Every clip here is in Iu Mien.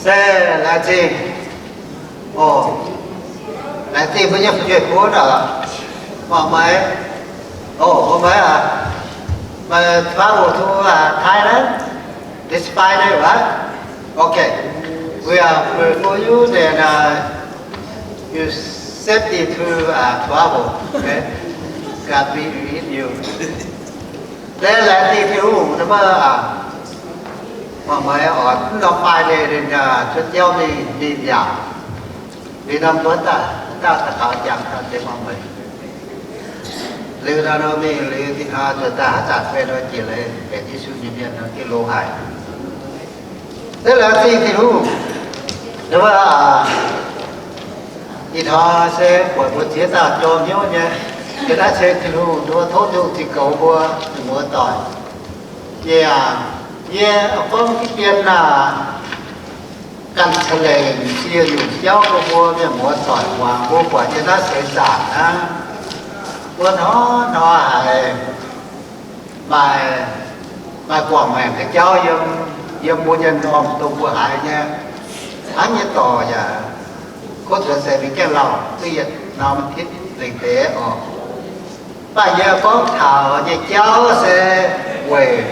Se laengz zingh, o, laengz zingh mbuo nyei fu'jueiv-buonv oc. Mangc meih, o, mbuo meih aac, meih travel to, uh, Thailand, this Friday, right? Okay. We are praying for you, then, uh, you safety to, uh, travel, okay? God be with you. Laengz zingh Tin-Hungh, mbuo, mangc meih oc, norm Friday ninh cuotv jauv mingh, mingh yaac, liuz norm mbuo daaih, daaih daux gaux jangx daaih deix mangc meih. Liuz nor mingh liuz dinh hnoi zuqc daaih haaix zanc benx nor jiex leiz benx Yesu nyei mienh nor, Tin-Hungh longx haic. Laengz zingh Tin-Hungh, ih hnoi se buatc mbuo ziex dauh jorm hnyouv nyei. Yie naaiv ceng Tin-Hungh, tov Tin-Hungh zinh goux mbuo muoz-doic. Yie, yie gorngv deix dien naaic, ganh ca'lengc ziex nyungc jauv bun mbuo mienh muoz-doic muangx. Mbuo buatc yie naaiv seix zaangc naaiv, mbuo hnoi-hnoi haiz maaih, maaih guangc maengc nyei jauv yiem, yiem mbuo nyei m'normh dongh mbuo haiz nyei, hnangv nyei dorc yaac, kov nzuonx seix mingh gaengh lauh duqv yietc norm hitv lengc deix oc. Mv baac yie gorngv taux nyei jauv se weic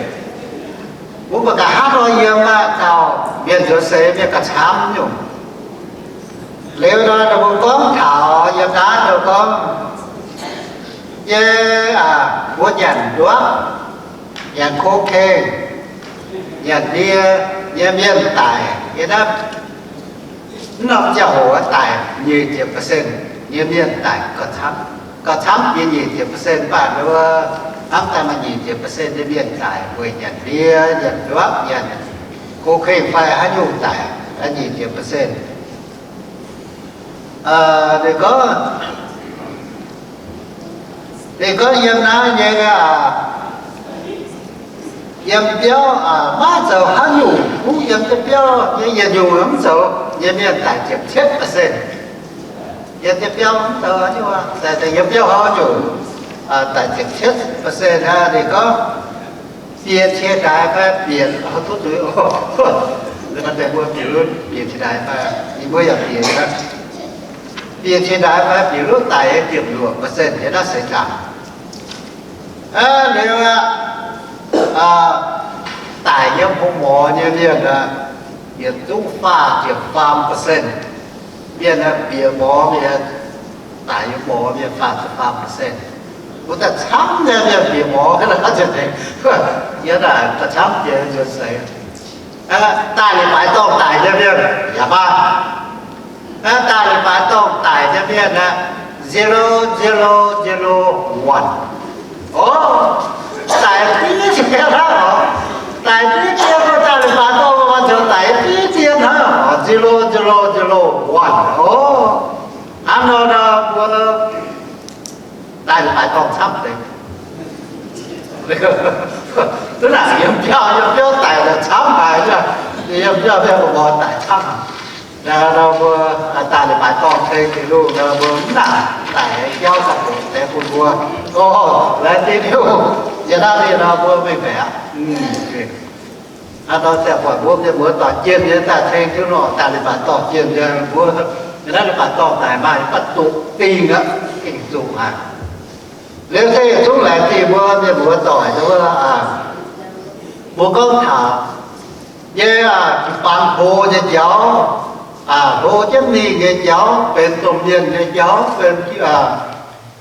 mbuo mbuo ga'hnangv nor yiem aqv, gauh mienh nzuonx seix mienh gauh camv nyungc. Liuz nor ninh mbuo gorngv taux yiem naaiv ninh gorngv, yie, mbuo nyanc nduov, nyanc cocaine, nyanc ndie nyei mienh daic yiem naaiv, mv norm ziangh hoc daic nyic ziepc percent nyei mienh daic gauh camv. Gauh camv jiex nyic ziepc percent, mv baac nduov hnamv daaih maaih nyic ziepc percent nyei mienh daic weic nyanc ndie, nyanc nduov, nyanc cocaine fai haaix nyungc daic nyic ziepc percent. Ninh gorngv, ninh gorngv yiem naaiv nyei, yiem biauv, maiv zoux haaix nyungc, huv yiem jienv biauv nyei yietc nyungc mv zoux nyei mienh daic ziepc cietv percent. Yiem jienv biauv mv zoux haaix nyungc, daaih yiem biauv haaix nyungc, daic ziepc cietv percent aqv. Ninh gorngv bieqc cie ndaix fai bieqc, duqv zuiz, deix mbuo bieqc, bieqc cie ndaix fai, ninh mbuo yaac bieqc, bieqc cie ndaix fai bieqc lutv daic ziepc luoqc percent nyei naaiv seix zaangc. Liuz aqv, daic yiem hungh morz nyei mienh aqv, yietc zungv faah ziepc faam percent. Mienh bieqc morz mienh, daic yiem morz mienh faah ziepc faam percent. Mbuo daaih camv nyei mienh bieqc morz, yie daaih camv jiex nzuonx seix. Daaih leiz-baaix dorngh daic nyei mienh yaac maaih. Daaih leiz-baaix dorngh daic nyei mienh aqv, zero, zero, zero, one. O, daic diqv dien hnangv oc. Daic diqv dien, daaih leiz-baaix dorngh maaih zoux daic diqv dien hnangv oc, zero, zero, zero, one. O, hnangv nor nor mbuo daaih leiz-baaix dorngh camv deix. Duqv naaic yiem biauv, yiem biauv daic camv haic, yiem biauv biauv morz daic camv haic. Nor mbuo daaih leiz-baaix dorngh ceng Tin-Hungh nor, mbuo mv nangc daic jauv daaih bun mbuo. O, laengz zingh Tin-Hungh, yie naaiv ninh nor mbuo mengh baeqc aqv. Hnangv nor ziangh hoc mbuo mienh muoz-doic jienh nyei daaih ceng Tin-Hungh daaih leiz-baaix dorngh jienh nyei mbuo, yie naaiv leiz-baaix dorngh daic maaih batv doqc dingh aqv, gengh zuqc haic. Liuz se yietc zungv laengz zingh mbuo mienh muoz-doic wuov, mbuo gorngv taux nyei, jiu-baang hlo nyei jauv, hlo jienv mingh nyei jauv, benx domh mienh nyei jauv, benx,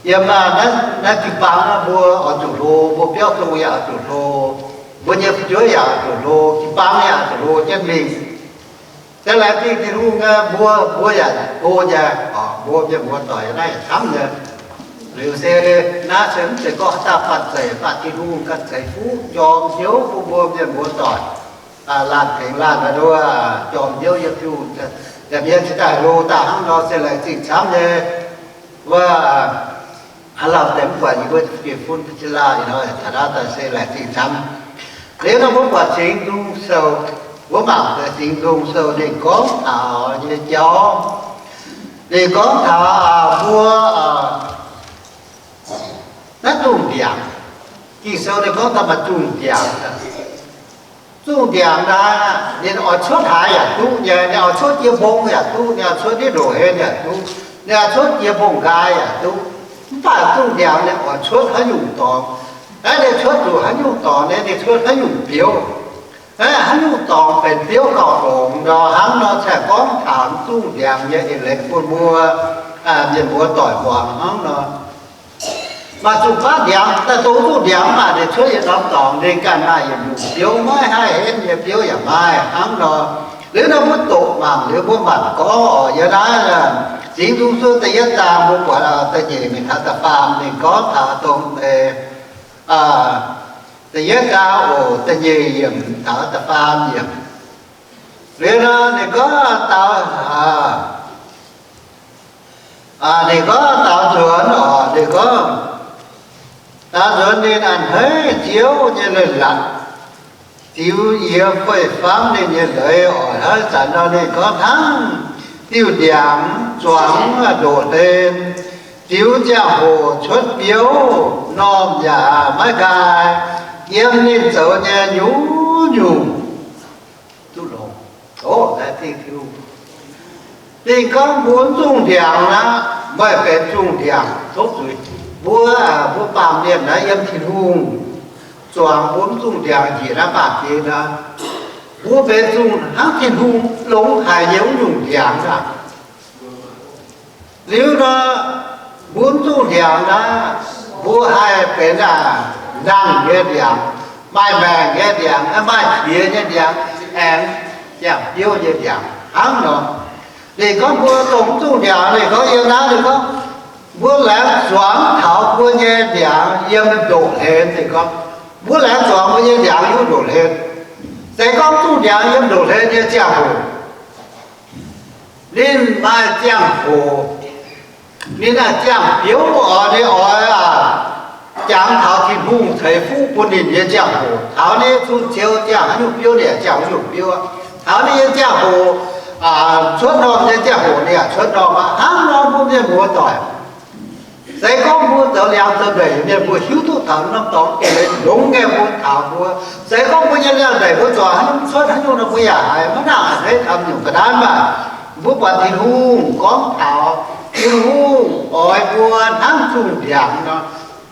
yiem naaiv jiu-baang naaiv mbuo oix zuqc hlo, mbuo biauv zong yaac oix zuqc hlo, mbuo nyei fu'jueiv yaac oix zuqc hlo, jiu-baang yaac oix zuqc hlo jienv mingh. Se laengz zingh Tin-Hungh, mbuo, mbuo yaac hlo nyei, mbuo mienh muoz-doic naaiv yaac camv nyei. Liuz se naaiv se mv zeiz gorngv haaix dauh banh zeic, mv baac Tin-Hungh ganh ceix fuqv jorm hnyouv bun mbuo mienh muoz-doic, laanh tengx laanh nduov, jorm hnyouv yiem Tin-Hungh, yaac mienh cingx daaih hlo daaih hnangv nor se laengz zingh camv nyei. Wuov, haaix lauh deix mv buatc yie mbuo geh fun da'zinh laauh ih hnoi taux naaiv daaih se laengz zingh camv. Liuz nor mbuo buatc Singx Nzung Sou, mbuo mangc Singx Nzung Sou ninh gorngv taux nyei jauv, ninh gorngv taux mbuo naaiv zungh ndiangx. Ging-Sou ninh gorngv taux maaih zungh ndiangx. zungh ndiangx naaiv, ninh oix cuotv haaix yaac duqv nyei. Ninh oix cuotv jiex mbong yaac duqv, ninh oix cuotv ndiev ndoqv hlen yaac duqv, ninh oix cuotv jiex mbong nqaai yaac duqv. Mv baac zungh ndiangx ninh oix cuotv haaix nyungc dorngx, aeqv, ninh cuotv zuqc haaix nyungc dorngx nyei, ninh cuotv haaix nyungc biouv, aeqv, haaix nyungc dorngx benx biouv gauh longx nor. Hnangv nor cingx gorngv taux zungh ndiangx nyei eix leiz bun mbuo mienh mbuo doic muangx hnangv nor. Maaih zuqc baav ndiangx, daaih dongh zungh ndiangx maaih ninh cuotv yietc norm dorngx, ninh ganh maaih yietc nyungc biouv, maiv haih henv nyei biouv yaac maaih hnangv nor. Liuz nor mbuo doqc mangc liuz mbuo mangc gorngv oc, yiem naaiv Singx Nzung Sueih da'yietv zaang mbuo buatc da'nyeic mingh taux da'faam, ninh gorngv taux dongh da'yietv zaang oc, da'nyeic yiemc taux da'faam yiemc. Liuz nor ninh gorngv daux, ninh gorngv daux nzuonx oc, ninh gorngv daux nzuonx ninh a'hneiv Ziouv nyei leiz-latc, ziux yie fei-famv ninh nyei leiz oc. Hnangv zanc nor ninh gorngv hnangv diuh ndiangx zuangx ndoqv hlen, ziux ziangh hoc cuotv biouv, m'normh yaac maiv nqaai, yiem ninh zoux nyei nyungc-nyungc duqv longx. Oc, ninh gorngv mbuo mv zungh ndiangx aqv, meih benx zungh ndiangx tov zuiz. Mbuo, mbuo baamh mienh naaiv yiem Tin-Hungh zuangx mbuo mv zungh ndiangx njiec naaiv baamh gen aqv. Mbuo benx zungh hnangv Tin-Hungh longx haic nyei wuov nyungc ndiangx aqv. Liuz nor, mbuo mv zungh ndiangx naaiv, mbuo haih benx nangh nyei ndiangx, maaih maengc nyei ndiangx, maaih qiex nyei ndiangx, aengx ziangh biouv nyei ndiangx hnangv nor. Ninh gorngv mbuo dongh mv zungh ndiangx, ninh gorngv yiem naaiv, ninh gorngv mbuo laengz zuangx taux mbuo nyei ndiangx yiem ndoqv hlen. Ninh gorngv mbuo laengz zuangx mbuo nyei ndiangx yiem ndoqv hlen. Se gorngv mv zungh ndiangx yiem ndoqv hlen nyei ziangh hoc, ninh maaih ziangh hoc, ninh maaih ziangh biouv oc, ninh oix jangx taux Tin-Hungh ceix fuqv bun ninh nyei ziangh hoc. Taux ninh nyei zunh ziouv ziangh haaix nyungc biouv, ninh yaac ziangh haaix nyungc biouv aqv. Taux ninh nyei ziangh hoc, cuotv norm nyei ziangh hoc ninh yaac cuotv norm aqv. Hnangv nor mbuo mienh muoz-doic, se gorngv mbuo zoux liangx zoux ndeic mienh, mbuo hiuv duqv taux norm dorngx eix leiz longx nyei bun taux mbuo. Se gorngv mbuo nyei liangx ndeic mbuo zuangx haaix nyungc cuotv haaix nyungc nor, mbuo yaac haiz maiv nangc haaix nyungc ga'naaiv maah. Mbuo buatc Tin-Hungh gorngv taux Tin-Hungh oix mbuo hnangv zungh ndiangx nor,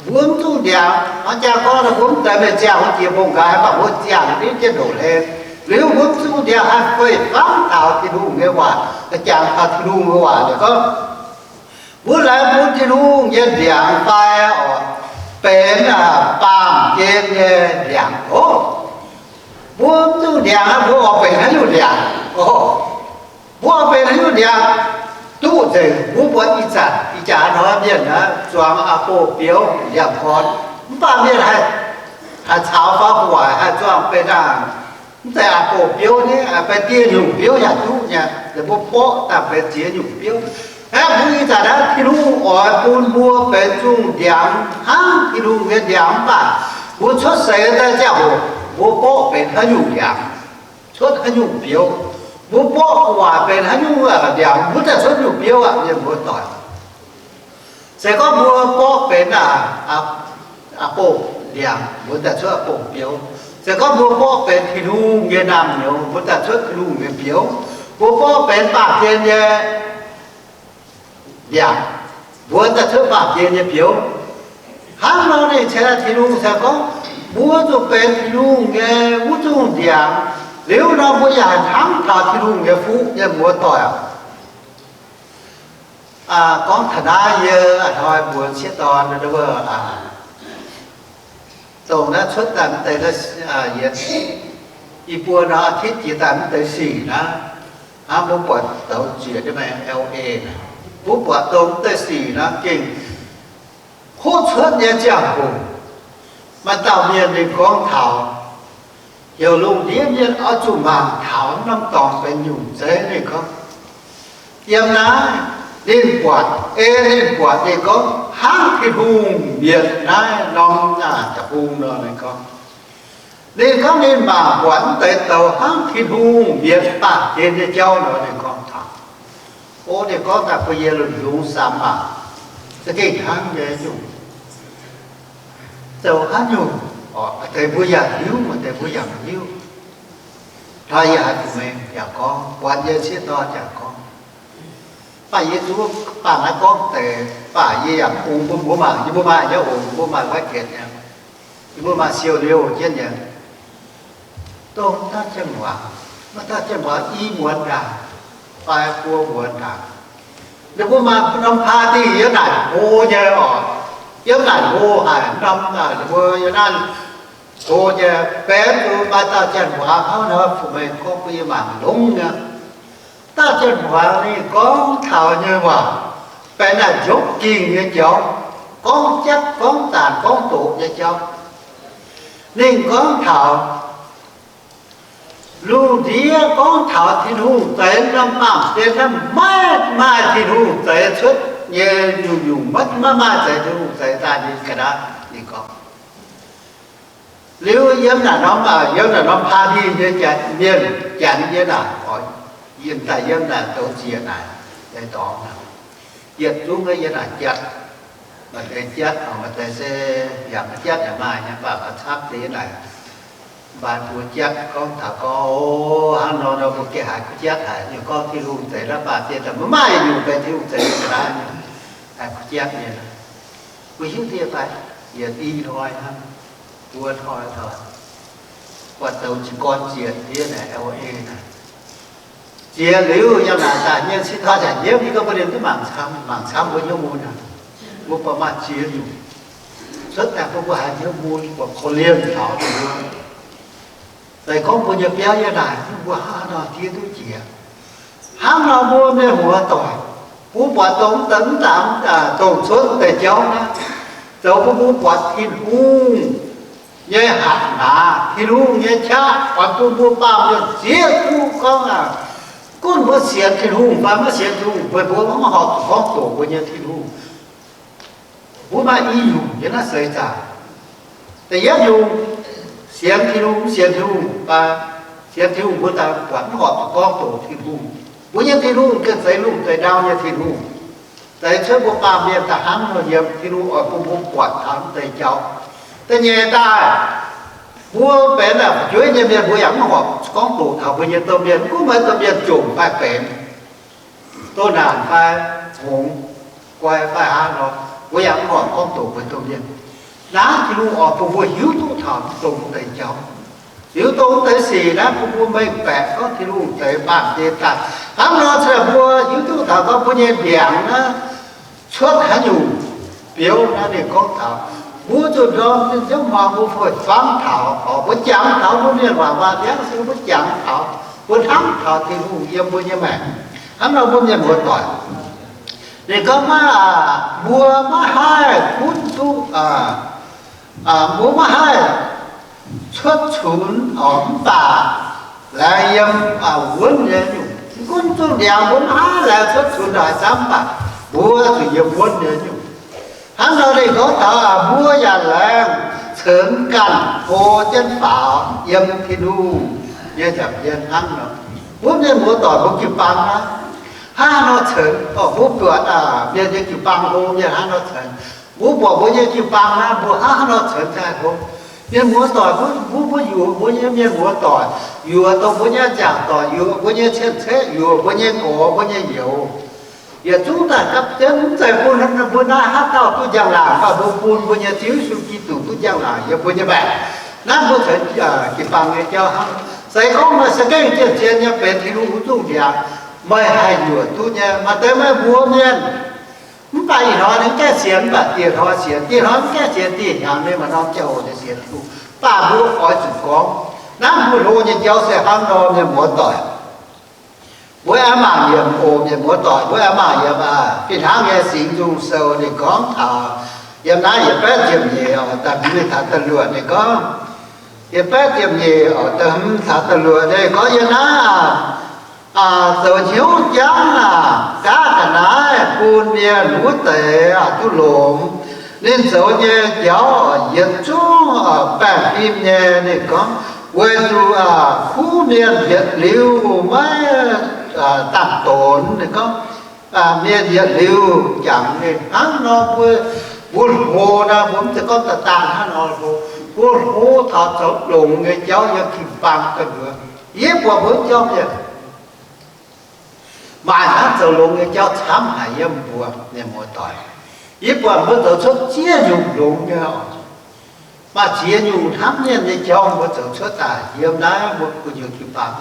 mbuo mv zungh ndiangx, hnangv jaa gorngv nor, mbuo mv zeiz mienh ziangh wuov jiex mbong nqaai, mv baac mbuo ziangh ndiev jienv ndoqv hlen. Liuz mbuo mv zungh ndiangx haih fei-famv taux Tin-Hungh nyei waac, jangx taux Tin-Hungh nyei waac. Ninh gorngv, mbuo laengz bun Tin-Hungh nyei ndiangx fai oc, benx baamh gen nyei ndiangx oc. Mbuo mv zungh ndiangx, mbuo oix benx haaix nyungc ndiangx oc? Mbuo oix benx haaix nyungc ndiangx? Duqv nzengc. Mbuo buatc ih zanc ih jaax hnoi mienh naaiv zuangx a'bouh biouv ndiangx-gorn, mv baac mienh haih caux faaux gu'nguaaic haih zuangx benx aa, mv zeiz a'bouh biouv nyei, benx ziex nyungc biouv yaac duqv nyei. Mbuo borqv daaih benx ziex nyungc biouv. Aeqv, mbuo ih zanc naaiv Tin-Hungh oix bun mbuo benx zungh ndiangx hnangv Tin-Hungh nyei ndiangx mv baac mbuo cuotv seix daaih ziangh hoc mbuo borqv benx haaix nyungc ndiangx, cuotv haaix nyungc biouv, mbuo borqv gu'nguaaic benx haaix nyungc ndiangx, mbuo daaih cuotv nyungc biouv aqv, mienh muoz-doic. Se gorngv mbuo borqv benx a'bouh ndiangx, mbuo daaih cuotv a'bouh biouv. Se gorngv mbuo borqv benx Tin-Hungh nyei naamh nyouz, mbuo daaih cuotv Tin-Hungh nyei biouv. Mbuo borqv benx baamh gen nyei ndiangx, mbuo daaih cuotv baamh gen nyei biouv. Hnangv nor ninh cingx Tin-Hungh cingx gorngv mbuo zuqc benx Tin-Hungh nyei wuov zungh ndiangx. Liuz nor mbuo yaac hnamv taux Tin-Hungh nyei fuqv, mienh muoz-doic. Gorngv taux naaiv yie a'hnoi mbuox sieqv dorn, dongh naaiv cuotv daaih mv deix, yietc, i buo norm อาทิตย์ jiex daaih mv deix sic naaiv, hnangv mbuo buatc douz ziec nyei maaih L A naaic, mbuo buatc dongh mv deix sic naaiv gengh kuv cuotv nyei ziangh hoc, maaih dauh mienh ninh gorngv taux heuc lungh ndiev mienh oix zuqc mangc taux norm dorngx benx nyungc zeiv. Ninh gorngv, yiem naaiv ninh buatc, ei ninh buatc, ninh gorngv hnangv Tin-Hungh mietc naaiv norm deic-bung nor. Ninh gorngv, ninh gorngv ninh mangc buatc mv deix douz hnangv Tin-Hungh mietc baamh gen nyei jauv nor. Ninh gorngv taux, o, ninh gorngv daaih bun yie lungh ndiev samx maah, za'gengh hnangv nyei nyungc. Zoux haaix nyungc? Maaih deix mbuo yaac hiuv, maaih deix mbuo yaac mv hiuv. Hnoi yie haiz Fu-Mengh yaac gorngv, buatc yie sieqv dorn yaac gorngv, mv baac yie zuqc bangc naaiv gorngv deix, mv baac yie yaac ong bun mbuo mangc, yie mbuo maaih nyei oc, mbuo maaih waiv gec nyei, yie mbuo maaih siou liouh jienv nyei. Dongh dauh jienv waac, maaih dauh jienv waac i muonz ndaangc fai buo muonz ndaangc, ninh mbuo maaih norm party yiem naaic hlo nyei oc. Yiem naaic hlo haic, norm ninh mbuo yiem naaiv hlo nyei. Benx zuqc maaih dauh jienv waac hnangv nor, Fu-Mengh gorngv bun yie mangc longx nyei. Dauh jienv waac ninh gorngv taux nyei waac benx naaic njopv gingh nyei jauv, gorngv jatv gorngv zaanc gorngv doqc nyei jauv. Ninh gorngv taux lungh ndiev gorngv taux Tin-Hungh zeix norm baamh gen naaiv maiv maaih Tin-Hungh zeix cuotv nyei nyungc-nyungc, maiv, maiv maaih zeix Tin-Hungh zeix daaih nyei ga'naaiv. Ninh gorngv liuz yiem naaic norm, yiem naaic norm party nyei janx, mienh janx yiem naaic, yiem daaih yiem naaic zoux ziex naaic, deix dorngx naaic, yietc zungv yiem naaic jatv. Maaih deix jatv, maaih deix se yaac maiv jatv yaac maaih nyei, mv baac maaih camv deix naaic, mv baac mbuo jatv gorngv taux gorngv, o, hnangv nor nor mbuo gengh haiz kuv jatv haic, ninh gorngv Tin-Hungh zeix naaiv baamh gen daaih maiv maaih nyungc benx Tin-Hungh zeix nyei ga'naaiv, haiz kuv jatv nyei. Mbuo hiuv deix fai? Yietc i hnoi hnangv, buo hnoi taux, buatc zoux jiez gorn ziex ndiev naaic, L A naaic. Ziex liuz yiem naaic daaih mienh sieqv dorn yaac nyiemv, yie gorngv mbuo ninh duqv mangc camv, mangc camv mbuo hnyouv mun aqv. Mbuo buatc maaih ziex nyungc cuotv daaih bun mbuo haiz hnyouv mun, buatc korv-lienh taux ninh mbuo. Zeiz gorngv mbuo nyei biauv yiem naaic, mbuo hnangv nor diev duqv jiex. Hnangv nor mbuo mienh muoz-doic, mbuo buatc dongh mv daaih, mv daaih, dongh cuotv deix jauv naaiv, zoux bun mbuo buatc Tin-Hungh nyei hatc maaz, Tin-Hungh nyei qaqv, oix bun mbuo baamh mienh ziex duqv gorngv aac, gunv mbuo sienx Tin-Hungh fai maiv sienx Tin-Hungh, weic mbuo maiv horpc zuqc gorngv doqc mbuo nyei Tin-Hungh. Mbuo maaih i nyungc yiem naaiv seix zaangc. Da'yietv nyungc, sienx Tin-Hungh, mv sienx Tin-Hungh, fai sienx Tin-Hungh mbuo daaih buatc mv horpc zuqc gorngv doqc Tin-Hungh. Mbuo nyei Tin-Hungh gengh zeiz lungh zeiz ndau nyei Tin-Hungh, zeiz cuotv mbuo baamh mienh daaih hnangv nor yiem. Tin-Hungh oix bun mbuo buatc taux mv deix jauv. Da'nyeic daaih, mbuo benx fu'jueiv nyei mienh, mbuo yaac mv horpc gorngv doqc taux mbuo nyei domh mienh, mv gunv maaih domh mienh jomc fai benx, doh naanc fai hngongx, guai fai haaix nor, mbuo yaac mv horpc gorngv doqc mbuo domh mienh. Naaiv Tin-Hungh oix bun mbuo hiuv duqv taux dongh deix jauv, hiuv dongh deix sic naaiv bun mbuo mengh baeqc gorngv Tin-Hungh zeix baamh gen daaih. Hnangv nor se mbuo hiuv duqv taux gorngv mbuo nyei ndiangx naaiv cuotv haaix nyungc biouv naaiv. Ninh gorngv taux mbuo zuqc ndorm zinh ziouv hmuangx mbuo fih fangv taux, mbuo jangx taux mbuo mienh waac, waac ndiangx se mbuo jangx taux, mbuo hnamv taux Tin-Hungh yiem mbuo nyei maengc. Hnangv nor mbuo mienh muoz-doic, ninh gorngv maiv, mbuo maiv haih gunv duqv, mbuo maiv haih cuotv cunx oc, mv baac laengz yiem wuonv nyei nyungc. Gunv duqv ndiangx mbuo maiv haih laengz cuotv cunx haaix camv, mv baac mbuo zuqc yiem wuonv nyei nyungc. Hnangv nor ninh gorngv taux mbuo yaac laengz ceix ganh hlo jienv faaux yiem Tin-Hungh nyei nza'hmien hnangv nor. Mbuo mienh muoz-doic mbuo jiu-baang naaiv hnangv haaix nor ceix? Mbuo buatc mienh nyei jiu-baang hlo, mienh hnangv haaix nor ceix? Mbuo buatc mbuo nyei jiu-baang naaiv mbuo hnangv haaix nor ceix daaih hlo? Mienh muoz-doic, mbuo, mbuo, mbuo yuoqc mbuo nyei mienh muoz-doic, yuoqc dongh mbuo nyei nziaauc doic, yuoqc mbuo nyei cien-ceqv, yuoqc mbuo nyei gorx, mbuo nyei youz, yietc zungv daaih gapv jienv. Mv zeiz bun mbuo naaiv haaix dauh duqv njang-laangc, mv baac mbuo bun mbuo nyei Ziouv Yesu Giduc duqv njang-laangc yiem mbuo nyei maengc. Naaiv mbuo ceix jiu-baang nyei jauv hnangv. Se gorngv meih za'gengh zien-zien nyei benx Tin-Hungh wuov zungh ndiangx, meih haih yuoqc duqv nyei. Maaih deix meih mbuox mienh, mv baac ih hnoi ninh mv gaengh sienx, mv baac dieh hnoi sienx, dieh hnoi mv gaengh sienx, dieh hnyangx ninh maaih norm ziangh hoc ninh sienx Tin-Hungh. Mv baac mbuo oix zuqc gorngv, naaiv mbuo hlo nyei jauv se hnangv nor, mienh muoz-doic. Mbuo aengx mangc yiem, o mienh muoz-doic, mbuo aengx mangc yiem, aa, Fih Hnangv nyei Singx Nzung Sou ninh gorngv taux, yiem naaiv yietc baeqv ziepc nyeic oc, da'hmz mingh taux da'luoqc ninh gorngv, yietc baeqv ziepc nyeic oc, da'hmz taux da'luoqc ninh gorngv yiem naaiv, aa, zoux hnyouv jangv aac, gaav ga'naaiv bun mienh wuov deix aac duqv longx. Ninh zoux nyei jauv yietc zungv baengh fim nyei. Ninh gorngv weic zuqc kuv mienh yietc liuz maiv dangh donx. Ninh gorngv mienh yietc liuz jangx. Ninh hnangv nor mbuo, mbuo hlo naaiv, mbuo mv zeiz gorngv daaih dangh hnangv nor hlo. Mbuo hlo taux zoux longx nyei jauv yiem jiu-baang gu'nyuoz. Yie buatc mbuo jorm nyei, maaih hnangv zoux longx nyei jauv camv haic yiem mbuo mienh muoz-doic. Yie buatc mbuo zoux cuotv ziex nyungc longx nyei, maaih ziex nyungc hnamv mienh nyei jauv mbuo zoux cuotv daaih yiem naaiv mbuo gu'nyuoz jiu-baang.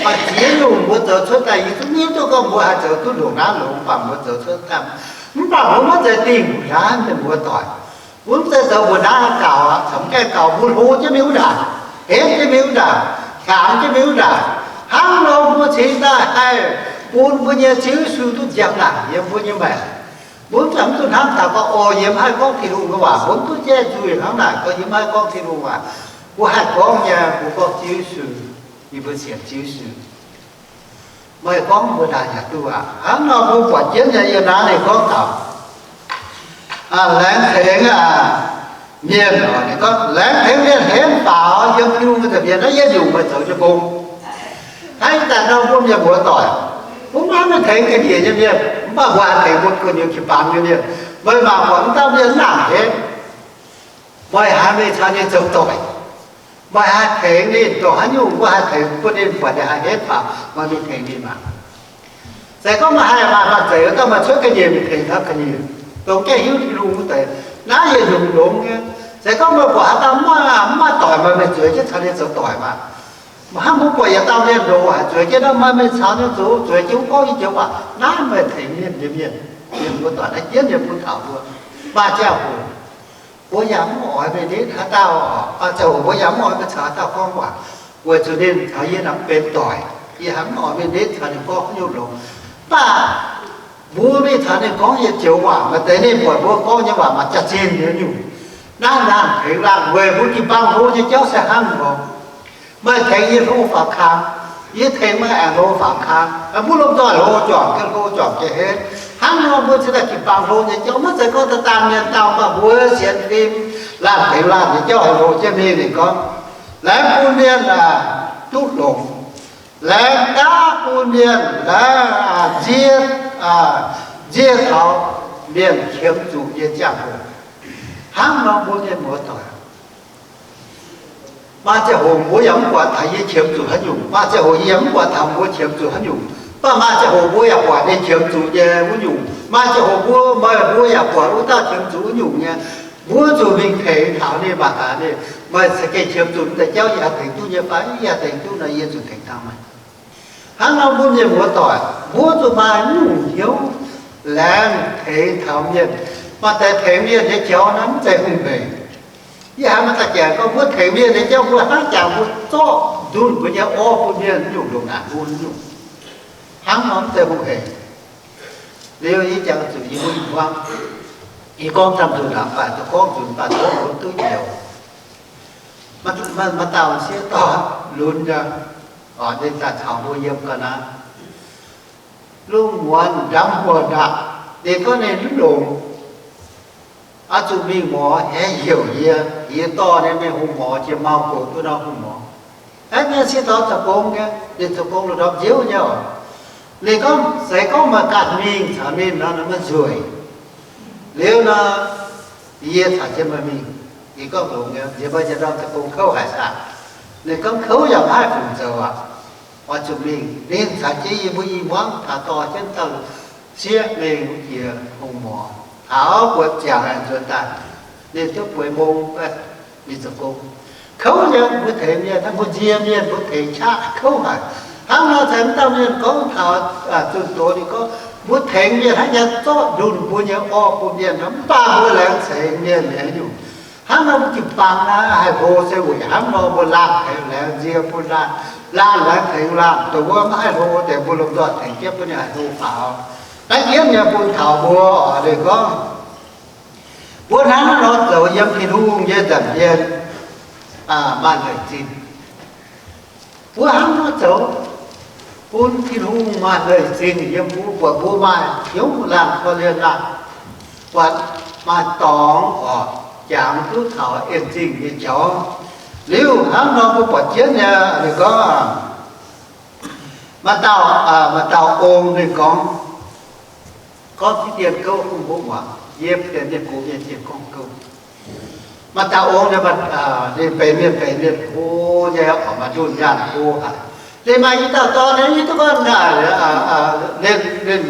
Maaih ziex nyungc mbuo zoux cuotv daaih, yie zungv hiuv duqv gorngv mbuo haih zoux duqv ndongc naaiv longx, mv baac mbuo zoux cuotv daaih, mv baac mbuo maiv zeiz dingh mbuo naaiv mienh muoz-doic. Mbuo mv zeiz zoux mbuo naaiv gaux aqv, caux mv gaengh gaux, mbuo hlo jienv mingh wuov ndaangc, henv jienv mingh wuov ndaangc, hiaangx jienv mingh wuov ndaangc. Hnangv nor mbuo cingx daaih haih bun mbuo nyei Ziouv Yesu duqv njang naaic yiem mbuo nyei maengc. Mbuo mv zeiz mv duqv hnamv taux gorngv, o, yie mv haih gorngv Tin-Hungh nyei waac, mbuo mv duqv jaiv nzuih hnangv naaic gorngv yie mv haih gorngv Tin-Hungh waac. Mbuo haih gorngv nyei, mbuo gorngv Ziouv Yesu, yie mbuo sienx Ziouv Yesu. Meih gorngv mbuo ndaangc yaac duqv aqv. Hnangv nor mbuo buatc jienv nyei yiem naaiv ninh gorngv taux laengz tengx mienh, ninh gorngv, laengz tengx mienh henv faaux yiem Tin-Hungh nyei nza'hmien naaiv yietv nyungc meih zoux nyei gong. Hnangv ih zanc nor mbuo mienh muoz-doic, mbuo maiv maaih tengx ga'nyiec nyei mienh, mv baac mbuo haih tengx mbuo gu'nyuoz jiu-baang nyei mienh. Meih mangc buatc wuov dauh mienh mv nangc henv, meih haih mingh caux ninh zoux doic, meih haih tengx ninh, dongh haaix nyungc mbuo haih tengx bun ninh buatc ninh haih henv faaux, meih mingh tengx ninh maah. Se gorngv meih haih maaih maaih zeiz, wuov dauh meih cuotv ga'nyiec mingh tengx taux ga'nyiec, dongh gaengh hiuv Tin-Hungh wuov deix, naaiv yietc nyungc longx nyei. Se gorngv meih buatc haaix dauh mv maaih, mv maaih doic, meih mingh zueiz jienv caux ninh zoux doic maah. Hnangv mbuo buatc yietc dauh mienh loz haic, zueiz jienv nor meih mingh caux ninh zoux, zueiz jienv gorngv nyei joux waac, naaiv meih tengx mienh nyei mienh. Mienh muoz-doic naaiv jienv nyei bun taux mbuo. Maaih ziangh hoc mbuo yaac mv oix mingh nitv haaix dauh, maaih ziangh hoc mbuo yaac mv oix mingh caux haaix dauh gorngv waac, weic zuqc ninh caux yie naaic benx doic. Yie hnamv mv oix mingh nitv caux ninh gorngv haaix nyungc longx. Mv baac mbuo mingh caux ninh gorngv nyei joux waac, maaih deix ninh buatc mbuo gorngv nyei waac maaih jaax-zinh nyei nyungc. Naaiv laanh tengx laanh weic mbuo jiu-baang hlo nyei jauv se hnangv nor. Meih tengx yie hlo faaux kang, yie tengx meih aengx hlo faaux kang. Mbuo lomh nzoih hlo juangc jienv, hlo juangc jienv henv. Hnangv nor mbuo cingx daaih jiu-baang hlo nyei jauv, maiv zeiz gorngv daaih daanh mienh dauh, mv baac mbuo sienx fim, laanh tengx laanh nyei jauv haih hlo jienv mingh. Ninh gorngv, laengz bun mienh duqv longx, laengz gaav bun mienh, laengz nzie, nzie taux mienh qiemx zuqc nyei ziangh hoc. Hnangv nor mbuo mienh muoz-doic, maaih ziangh hoc mbuo yaac mv buatc taux yie qiemx zuqc haaix nyungc, maaih ziangh hoc yie yaac mv buatc taux mbuo qiemx zuqc haaix nyungc. Mv baac maaih ziangh hoc mbuo yaac buatc ninh qiemx zuqc nyei wuov nyungc. Maaih ziangh hoc mbuo, meih mbuo yaac buatc wuov dauh qiemx zuqc wuov nyungc nyei. Mbuo zuqc mingh tengx taux ninh, mangc gaax ninh, meih za'gengh qiemx zuqc deix jauv yie haih tengx duqv nyei fai? Yie haih tengx duqv nor, yie zuqc tengx taux meih. Hnangv nor mbuo mienh muoz-doic, mbuo zuqc maaih nyungc hnyouv laengz tengx taux mienh. Maaih deix tengx mienh nyei jauv naaiv mv zeiz hungh hec. Yie haiz maaih dauh jangx gorngv, mbuo tengx mienh nyei jauv mbuo hnangv jangx mbuo zorqv ndunh mbuo nyei orv bun mienh nyungc, ndongc naaic mbuo nyungc. Hnangv nor mv zeiz hungh hec. Liuz yie jangx zuqc yie mbuo i hmuangv, yie gorngv camv nzunc aqv, mv baac duqv gorngv nzunc, mv baac duqv lunx duqv njoux. Maaih, maaih dauh sieqv dorh lunx nyei, orqc, ninh daaih caux mbuo yiem ga'naaiv. Lungh muonz ndamv huonh aqv, ninh gorngv ninh mv longx, oix zuqc mingh morz, haiz heuc yie, yie dorh ninh mingh hungh morz, jiex mau gox duqv norm hungh morz. Aeqv, mienh sieqv dorh zoux gong nyei, ninh zoux gong lungh ndorm nziouv nyei oc. Ninh gorngv, se gorngv meih ganh mingh caux ninh nor, maiv nzueic. Liuz nor, yie caux jienv meih mingh. Yie gorngv, longx nyei, nziex meih njien-laangh zoux gong kouv haic saah? Ninh gorngv, kouv yaac maiv haih fungc zoux aqv. Oix zuqc mingh. Ninh caux jienv yie mbuo i hmuangv taux dorh jienv dauh sieqv mingh wuov jiex hungh morz, taux buatc ziangx aengx nzuonx daaih. Ninh duqv bueix mbong, ninh zoux gong. Kouv nyei, mbuo tengx mienh, mbuo nzie mienh, mbuo tengx qaqv kouv haic. Hnangv nor, caux wuov dauh mienh gorngv taux zunh doz, ninh gorngv mbuo tengx mienh hnangv nyei zorqv ndunh mbuo nyei orv bun mienh nor, mv baac mbuo laengz tengx mienh nyei nyungc. Hnangv nor mbuo jiu-baang naaiv haih hlo se weic hnangv nor mbuo laanh tengx laengz nzie bun laanh, laanh laengz tengx laanh. Dongh wuov maiv haih hlo deix, mbuo lomh nzoih tengx jienv bun ninh haih hlo faaux. Naaiv jienv nyei bun taux mbuo oix gorngv, mbuo hnangv nor zoux yiem Tin-Hungh nyei nza'hmien maaih leiz zingh. Mbuo hnangv nor zoux bun Tin-Hungh maaih leiz zingh yiem mbuo, buatc mbuo maaih hnyouv laanh korv-lienh laanh, buatc maaih dorngx oc, jangx duqv taux en zingh nyei jauv. Liuz hnangv nor mbuo buatc jienv nyei, ninh gorngv, maaih dauh, maaih dauh ong ninh gorngv, gorngv jienv dien gouv bun mbuo muangx, yie benx mienh gox mienh dien gorngv gouv. Maaih dauh ong nyei, ninh benx mienh, benx mienh hlo nyei oc, maaih ndunh nyaanh hlo haic. Ninh maaih i dauh dorn, ninh duqv gorngv ninh, ninh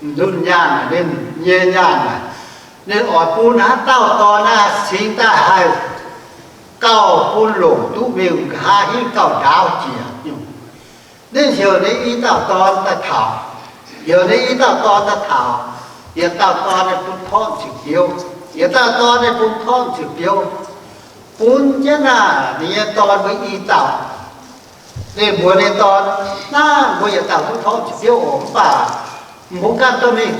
nzunh nyaanh, ninh nyei nyaanh, ninh oix bun haaix dauh dorn naaiv cingx daaih haih gauh bun longc duqv mingh nqa'haav hingv gauh ndaauv jiex nyungc. Ninh heuc ninh i dauh dorn daaih taux. Heuc ninh i dauh dorn daaih taux. Yietc dauh dorn ninh bun torqv ziepc biouv, yietc dauh dorn ninh bun torqv ziepc biouv. Bun jienv naaic ninh nyei dorn mbuo i dauh. Ninh mbuox ninh dorn, naaiv mbuo yietc dauh duqv torqv ziepc biouv oc, mv baac mbuo ganh dorh mingh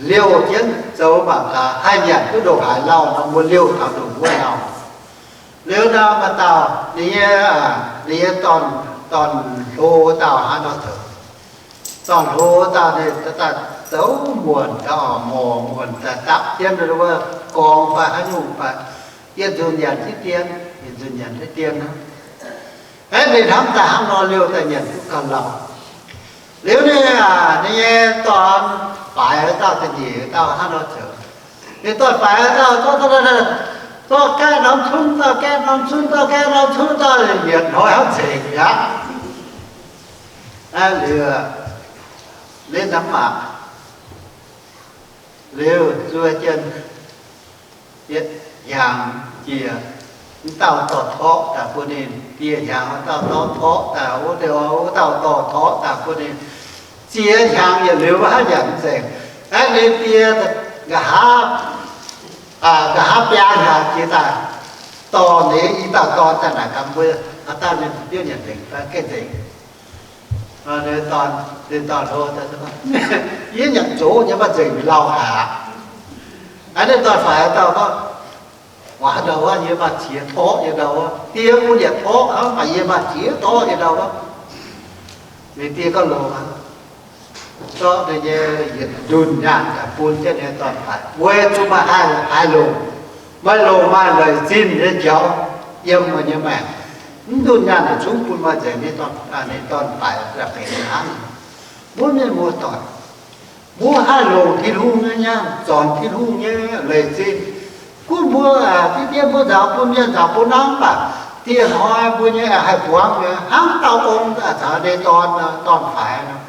liouh jienv zoux mangc gaax, haih nyanc duqv ndongc haaix lauh nor, mbuo liouh taux ndongc wuov lauh. Liuz nor maaih dauh ninh nyei, ninh nyei dorn, dorn-hlo dauh hnangv nor zoux. Dorn-hlo dauh ninh daaih zoux muonc, morc muonc daaih dapv jienv wuov gorngv fai haaix nyungc fai, yie nzunc nyanc diqv dien, yie nzunc nyanc diqv dien hnangv. Aeqv, ninh hnamv daaih hnangv nor liouh daaih nyanc duqv gauh lauh. Liuz ninh, ninh nyei dorn-faix dauh, da'nyeic dauh hnangv nor zoux. Ninh dorn-faix dauh zorqv, zorqv gaeqv norm cunv, zorqv gaeqv norm cunv, zorqv gaeqv norm cunv, zorqv yietc hnoi hnangv nzengc mi'aqv. Liuz, liuz nzamv mangc, liuz zuov jienv, yietv hnyangx jiex, wuov dauh dorh torqv daaih bun ninh. Dieh hnyangx wuov dauh dorh torqv daaih, wuov deix wuov dauh dorh torqv daaih bun ninh. Ziex hnyangx yietc liuz maiv haih nyanc nzengc. Aeqv, ninh die nqa'haav, nqa'haav biaa hnyangx jiex daaih, dorh ninh i dauh dorn daaih naaic gaax mbuo, haaix dauh ninh ziepc biouv nyanc nzengc fai gengh nzengc. Ninh dorn, ninh dorn-hlo, yie nyanc zoqc nyei, maaih nzengc lauh haic aqv. Aa, ninh dorn-faix dauh gorngv, waac ndau wuov, yie maaih ziex torqv nyei ndau wuov. Die bun yietc torqv hnangv, mv baac yie maaih ziex torqv nyei ndau wuov. Ninh die gorngv longx aqv. Zorqv ninh nyei yietc ndunh nyaanh daaih bun jienv ninh dorn-faix, weic zuqc maaih haih, haih longc. Maaih longc maaih leic zinh nyei jauv yiem meih nyei maengc. Mv ndunh nyaanh yietc zungv bun maaih nzengc. Ninh dorn-faix daaih benx hnangv. Mbuo mienh muoz-doic, mbuo haih longc Tin-Hungh nyei nyaanh, zornc Tin-Hungh nyei leic zinh. Gunv mbuo, diqv dien mbuo nzaaux bun mienh, nzaaux bun naaiv, mv baac dieh hnoi mbuo nyei haih buangv nyei hnangv dauh ong caux ninh dorn, dorn-faix nor.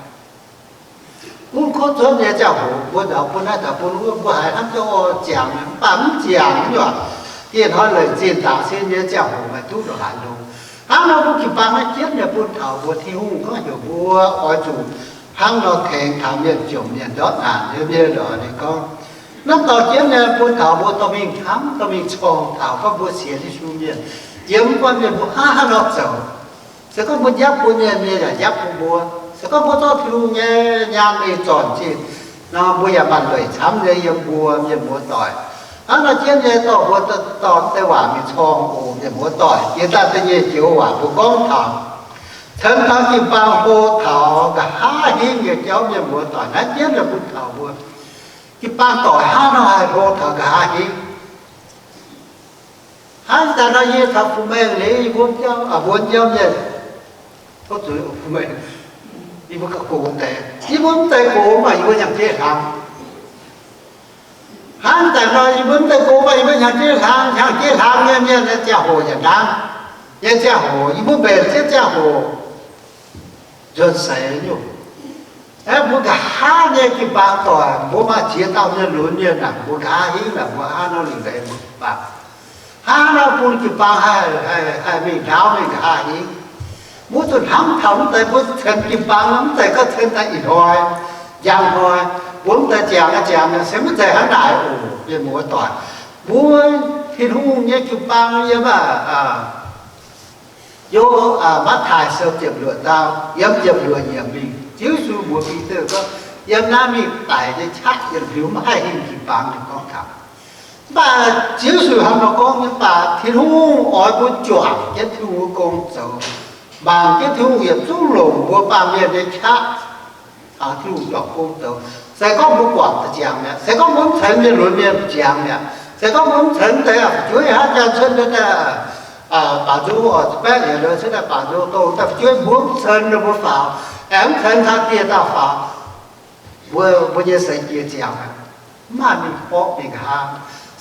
Gunv kov cuotv nyei ziangh hoc mbuo nzaaux bun naaiv, nzaaux bun wuov, mbuo haiz hnangv duqv ziangx, mv baac mv ziangx nyei. Dieh hnoi leic zinh nzaaux sin nyei ziangh hoc maaih duqv ndongc haaix longx. Hnangv nor mbuo jiu-baang naaiv jienv nyei bun taux mbuo Tin-Hungh gorngv heuc mbuo oix zuqc hnangv nor tengx taux mienh jomc mienh ndortv naanc nyei mienh oc. Ninh gorngv, naaiv dorh jienv nyei bun taux mbuo dorh mingh camv, dorh mingh corng taux gorngv mbuo sienx Yesu mienh, yiem guanh mienh mbuo hnangv haaix nor zoux. Se gorngv mbuo njapv bun mienh, mienh yaac njapv bun mbuo. Se gorngv mbuo zorqv Tin-Hungh nyei nyaanh mingh zornc zinh nor, mbuo yaac maaih leic camv nyei yiem mbuo mienh muoz-doic. Hnangv nor jienv nyei dorh mbuo dorh deix waac mingh corng oc mienh muoz-doic. Jiex daaih da'nyeic joux waac mbuo gorngv taux cen taux jiu-baang hlo taux nqa'haav hingv nyei jauv mienh muoz-doic. Naaiv jienv nyei bun taux mbuo jiu-baang doic hnangv nor haih hlo taux nqa'haav hingv. Hnangv daaih nor yie taux Fu-Mengh liuz, yie mbuo jauv, mbuo jauv mienh, tov zuiz, Fu-Mengh, yie mbuo gauh gox deix. Yie mbuo mv zeiz gox mv baac yie mbuo hnyangx-jeiv hlang. Hnangv daaih nor yie mbuo mv zeiz gox mv baac yie mbuo hnyangx-jeiv hlang. Hnyangx-jeiv hlang nyei mienh nyei ziangh hoc yaac hnangv. Nyei ziangh hoc yie mbuo mbenc jienv ziangh hoc nzuonx seix nyungc. Aeqv, mbuo nqa'haav nyei jiu-baang doic, mbuo maaih ziex dauh mienh lunx mienh naaic, mbuo nqa'haav hingv naaic, mbuo hnangv nor lingc leiz mbuo jiu-baang. Hnangv nor bun jiu-baang haih, haih, haih mingh ndaauv mingh nqa'haav hingv. Mbuo zuqc hnamv taux mv zeiz mbuo cen jiu-baang, mv zeiz gorngv cen daaih ih hnoi, njang hnoi, mbuo mv zeiz ziangx, ziangx se mv zeiz hnangv naaic oc, mienh muoz-doic. Mbuo Tin-Hungh nyei jiu-baang yiem aac, Yo, Matv^taai Sou ziepc luoqc zaang, yiem ziepc luoqc yiemc mingh, Ziouv Yesu mbuox Bide gorngv, yiem naaiv mingh daic nyei qaqv yietc liuz mv haih hingh jiu-baang, ninh gorngv taux. Mv baac Ziouv Yesu hnangv nor gorngv nyei, mv baac Tin-Hungh oix mbuo juangc jienv Tin-Hungh nyei gong zoux, mangc jienv Tin-Hungh yietc zungv longc mbuo baamh mienh nyei qaqv caux Tin-Hungh juangc gong zoux. Se gorngv mbuo guangc daaih ziangx mi'aqv, se gorngv mbuo mv ceix mienh lunx mienh ziangx mi'aqv, se gorngv mbuo mv ceix deix fu'jueiv hnangv jang cuotv daaih, baaux nzung oc, baeqv yietc nor cuotv daaih baaux nzung dongh daaih fu'jueiv mbuo mv ceix ninh mbuo faaux, aengx mv ceix taux dieh dauh faaux, mbuo, mbuo nyei seix jiex ziangx mi'aqv, mv maaih mingh borqv mingh nqa'haav.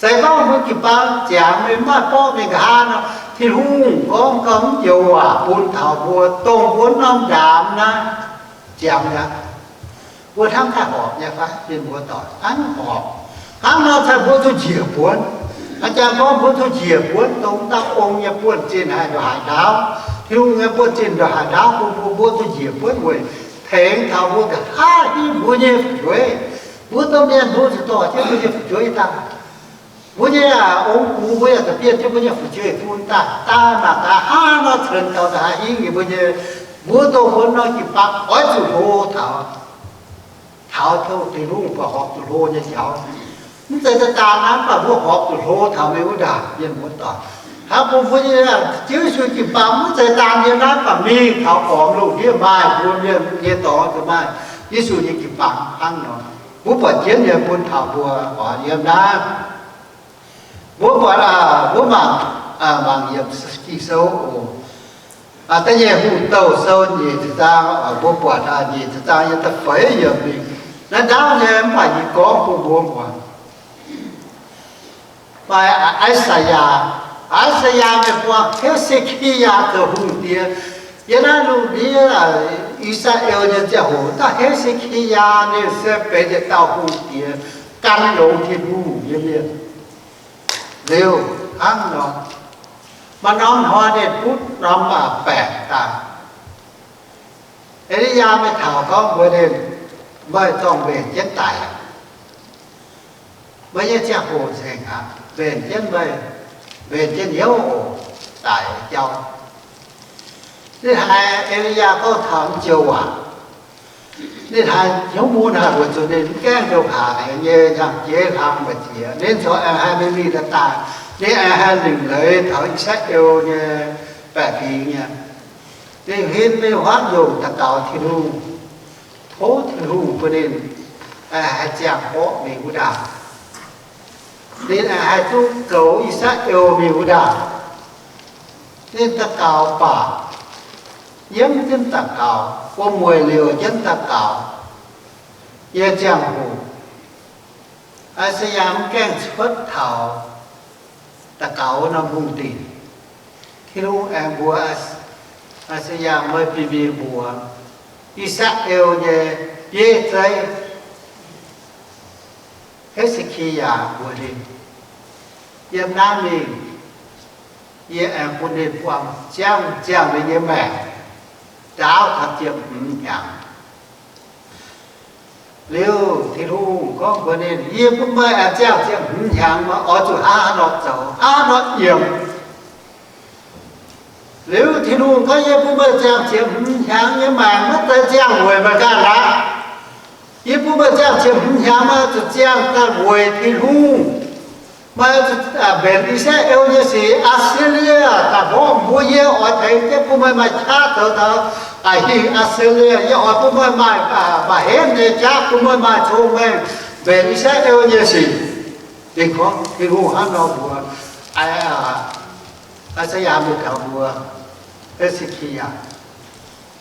Se gorngv mbuo jiu-baang ziangx mingh mv maaih borqv mingh nqa'haav nor, Tin-Hungh gorngv gau mv joux waac bun taux mbuo, dongh mbuo norm ndaamv naaiv ziangx aqv. Mbuo hnamv daaih horpc nyei fai? Mienh muoz-doic, hnangv horpc. Hnangv nor cai mbuo zuqc njiec buonv. A'jangc gorngv mbuo zuqc njiec buonv dongh dauh ong nyei buonv-zinh haih ndongc haaix ndaauv, Tin-Hungh nyei buonv-zinh ndongc haaix ndaauv bun mbuo, mbuo zuqc njiec buonv weic tengx taux mbuo nqa'haav hiuv mbuo nyei fu'jueiv. Mbuo domh mienh mbuo zuqc dorh jienv mbuo nyei fu'jueiv daaih. Mbuo nyei ong-gux mbuo yaac zuqc bienh jienv mbuo nyei fu'jueiv fun daaih. Daaih mangc gaax hnangv nor ceix taux nqa'haav hingv nyei mbuo nyei, mbuo dongh mbuo norm jiu-baang oix zuqc hlo taux, taux Tin-Hungh buatc horpc zuqc hlo nyei jauv. Mv zeiz daaih daan naaiv, mv baac mbuo horpc zuqc hlo taux mingh wuov ndaangc, mienh muoz-doic. Hnangv bun mbuo nyei Ziouv Yesu jiu-baang mv zeiz daan yiem naaiv, mv baac mingh taux gormx lungh ndiev maaih mbuo mienh nyei dorngx, zuqc maaih Yesu nyei jiu-baang hnangv nor. Mbuo buatc jienv nyei bun taux mbuo oix yiem naaiv. Mbuo buatc, mbuo mangc, mangc yiem Ging-Sou oc. Da'nyeic Hungh Douh Sou nyeic ziepc zaang, mbuo buatc nyeic ziepc zaang yiem da'feix yiemc mingh. Naaiv ndaauv nyei mv baac yie gorngv bun mbuo muangx. Maaih I^saa^yaa, I^saa^yaa nyei buangh He^se^ki^yaa zoux hungh diex. Yiem naaiv lungh ndiev I^saa^laa^en nyei ziangh hoc, dauh He^se^ki^yaa ninh se benx yietc dauh hungh diex, gan longx Tin-Hungh nyei mienh. Liuz hnangv nor, maaih norm hnoi ninh butv norm baeqc daaih. E^li^yaa mingh taux gorngv mbuox ninh, meih zorngh mbenc jienv daic. Meih nyei ziangh hoc nzengc aqv. Mbenc jienv meih, mbenc jienv hnyouv oc, daic jauv. Ninh haiz E^li^yaa gorngv taux joux waac, ninh haiz hnyouv mun haic weic zuqc ninh mv gaengh ndongc haaix nyei hnyangx-jeiv hlang maiv jiex. Ninh corc aengx haih mingh mingh daaih daaih. Ninh aengx haih lingc leiz taux I^saa^laa^en nyei baeqc fingx nyei. Ninh huin mingh huaatv nyungc daux gaux Tin-Hungh, tov Tin-Hungh bun ninh haih ziangh orqv mingh wuov ndaangc. Ninh aengx haih duqv goux I^saa^laa^en mingh wuov ndaangc. Ninh daux gaux baac nyiemv jienv daux gaux, buoz-mueic liouc jienv daux gaux nyei ziangh hoc, I^saa^yaa mv gaengh cuotv taux daux gaux wuov norm hungh dinc. Tin-Hungh aengx mbuox I^saa^yaa, meih bieqc mingh mbuox I^saa^laa^en nyei bieiv zeiv, He^se^ki^yaa, mbuox ninh, yiem naaiv mingh yie aengx bun ninh buangh ziangh ziangh ninh nyei maengc ndaauv taux ziepc hmz hnyangx. Liuz Tin-Hungh gorngv mbuox ninh, yie bun meih aengx ziangh ziepc hmz hnyangx, meih oix zuqc hnangv haaix nor zoux, hnangv haaix nor yiem. Liuz Tin-Hungh gorngv, yie bun meih ziangh ziepc hmz hnyangx nyei maengc maiv zeiz ziangh weic meih ganh aqv. Yie bun meih ziangh ziepc hmz hnyangx, meih zuqc ziangh daaih weic Tin-Hungh. Meih zuqc mbenc I^saa^laa^en nyei sic. Aa^si^lie daaih mborqv mbuo, yie oix tengx jienv bun meih maaih qaqv zoux taux hingh Aa^si^lie. Yie oix bun meih maaih, maaih henv nyei jauv, bun meih maaih cong-mengh mbenc I^saa^laa^en nyei sic. Ninh gorngv, Tin-Hungh hnangv nor mbuox I^saa^yaa mingh taux mbuox He^se^ki^yaa,